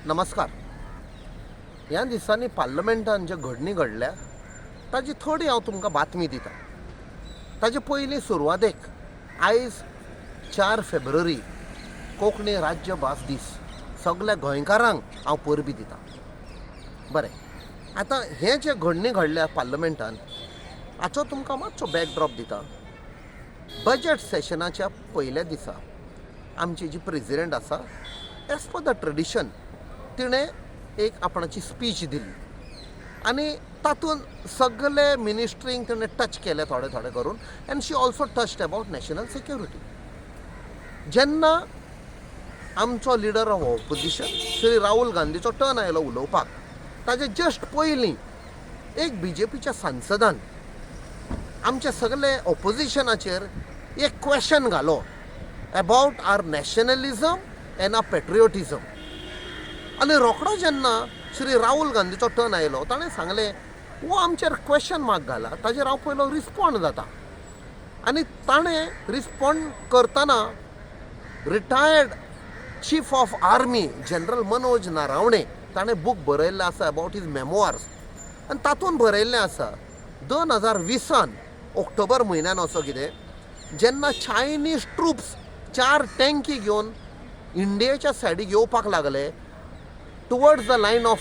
नमस्कार. ह्या दिसांनी पार्लमेंटान जे घडणी घडल्या ताजी थोडी हांव तुमकां बातमी दिता. ताजे पयलीं सुरवातेक आयज 4 फेब्रुवारी, कोंकणी राज्यभास दीस. सगल्या गोंयकारांक हांव परबीं दिता. बरें, आतां हें जें घडणी घडल्या पार्लमेंटान हाचो तुमकां मातसो बॅकड्रॉप दिता. बजट सेशनाच्या पयल्या दिसा आमची जी प्रेजिडेंट आसा, एज पर the tradition, तिणें एक आपणाची स्पीच दिली आनी तातूंत सगळे मिनिस्ट्रींक तिणें टच केले थोडे थोडे करून, and she also touched about national security. जेन्ना आमचो leader of opposition Shri Rahul गांधीचो टर्न आयलो उलोवपाक, ताजे जस्ट पयलीं एक बीजेपीच्या सांसदान आमच्या सगळे ऑपोजिशनाचेर एक क्वेश्चन घालो about our nationalism and our patriotism. आनी रोखडो जेन्ना श्री राहुल गांधीचो टर्न आयलो, ताणें सांगलें, हो आमचेर क्वेश्चन मार्क घाला, ताजेर हांव पयलो रिस्पोंड जाता. आनी ताणें रिस्पोंड करतना retired chief of army general Manoj Naravane, ताणें बूक बरयल्लें आसा अबावट his memoirs आनी तातूंत बरयल्लें आसा, 2020आन ऑक्टोबर म्हयन्यान असो कितें जेन्ना चायनीज ट्रुप्स चार टँकी घेवन इंडियेच्या सायडीक येवपाक लागले towards the Line of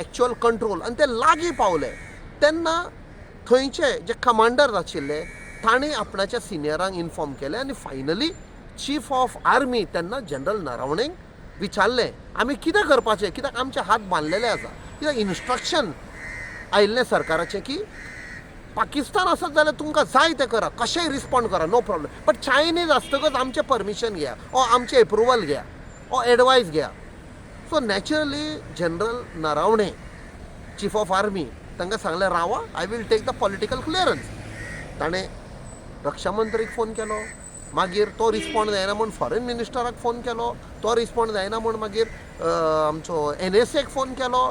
Actual Control आनी ते लागीं पावले, तेन्ना थंयचे जे कमांडर आशिल्ले तांणी आपणाच्या सिनियरांक इन्फॉर्म केलें आनी फायनली चीफ ऑफ आर्मी तेन्ना जनरल नरावणेक विचारलें, आमी कितें करपाचें, कित्याक आमचे हात बांदलेले आसा, कित्याक इन्स्ट्रक्शन आयिल्लें सरकाराचें की पाकिस्तान आसत जाल्यार तुमकां जाय तें करा, कशेंय रिस्पोंड करा, नो प्रॉब्लम, बट चायनीज आसतकच आमचें परमिशन घेया ओ आमचें एप्रुवल घेया ओ एडवायस घेया. So naturally general Naravane, chief of army, तांकां सांगलें, रावा, I will take the political clearance. ताणें रक्षा मंत्रीक फोन केलो, मागीर तो रिस्पोंड जायना म्हूण फॉरेन मिनिस्टराक फोन केलो, तो रिस्पोंड जायना म्हूण मागीर आमचो एनएसएक फोन केलो.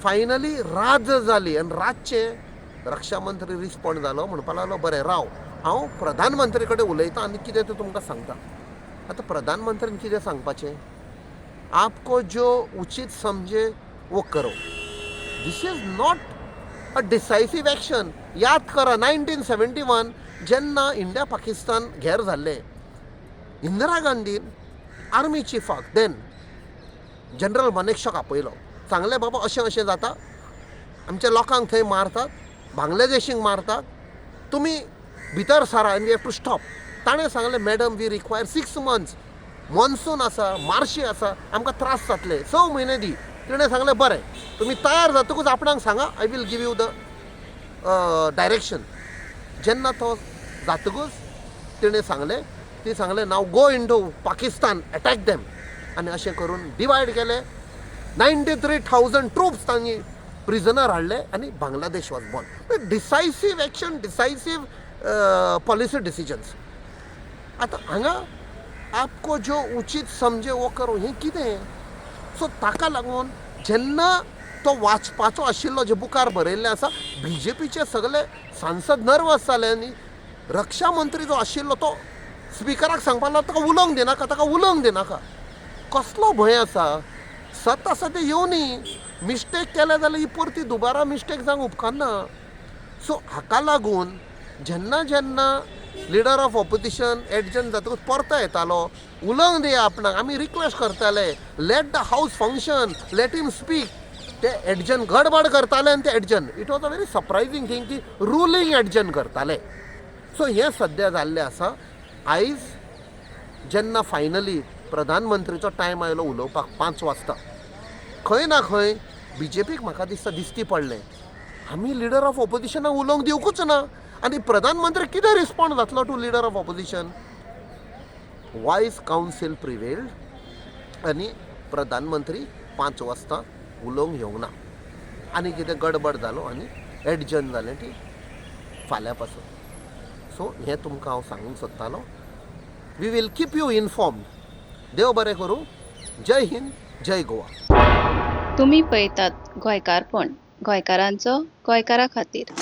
फायनली रात जाली आनी रातचें रक्षा मंत्री रिस्पोंड जालो, म्हणपाक लागलो, बरें राव, हांव प्रधानमंत्री कडेन उलयतां आनी कितें तें तुमकां सांगता. आतां प्रधानमंत्रीन कितें सांगपाचें? आपको जो उचित समझे वो करो. This is not a decisive action. याद करा, 1971 जेन्ना इंडिया पाकिस्तान घेर जाल्लें, इंदिरा गांधीन आर्मी चिफाक then general मनेकशॉक आपयलो. सांगलें, बाबा, अशें अशें जाता, आमच्या लोकांक थंय मारतात, बांगलादेशींक मारतात, तुमी भितर सरा आनी we have to stop. ताणें सांगलें, madam, we require 6 months, monsoon आसा, मार्शी आसा, आमकां त्रास जातले, 6 म्हयने दी. तिणें सांगलें, बरें, तुमी तयार जातकूच आपणाक सांगा, I will give you the direction. जेन्ना तो जातकूच तिणें सांगलें, ती सांगलें, now go into Pakistan, attack them. आनी अशें करून डिवायड केले, 93,000 ट्रुप्स तांणी प्रिजनर हाडले आनी Bangladesh was born. Decisive action, decisive policy decisions. आतां हांगा आपको जो उचित समझे वो करो, हें कितें? सो ताका लागून जेन्ना तो वाचपाचो आशिल्लो, जे बुकार बरयल्लें आसा, बीजेपीचे सगळे सांसद नर्वस जाले आनी रक्षा मंत्री जो आशिल्लो तो स्पिकराक सांगपाक लागलो, ताका उलोवंक दिनाका, ताका उलोवंक दिनाका. कसलो भंय आसा? सत आसा तें येवनी. मिस्टेक केलें जाल्यार ही परती दुबारा मिस्टेक जावंक उपकारना. सो हाका लागून जेन्ना जेन्ना लिडर ऑफ ऑपोजिशन एडजर्न जातकूच परतो येतालो, उलोवंक दिया आपणाक, आमी रिक्वेस्ट करताले, let the house function, let him speak. ते एडजर्न गडबड करताले आनी ते adjourn. It was a very surprising thing की रुलींग एडजर्न करताले. सो हें सद्या जाल्लें आसा. आयज जेन्ना फायनली प्रधानमंत्रीचो टायम आयलो उलोवपाक 5 वाजता, खंय ना खंय बीजेपीक म्हाका दिसता दिश्टी पडलें, आमी लिडर ऑफ ऑपोजिशनाक उलोवंक दिवकूच ना आनी प्रधानमंत्री कितें रिस्पोंड जातलो to leader of opposition? Wise counsel prevailed आनी प्रधानमंत्री 5 वाजता उलोवंक येवंक ना आनी कितें गडबड जालो आनी एडजर्न जालें ती फाल्यां पासून. सो हें तुमकां हांव सांगूंक सोदतालो. We will keep you informed. देव बरें करूं. जय हिंद, जय गोवा. तुमी पळयतात गोंयकारपण, गोंयकारांचो गोंयकारा खातीर.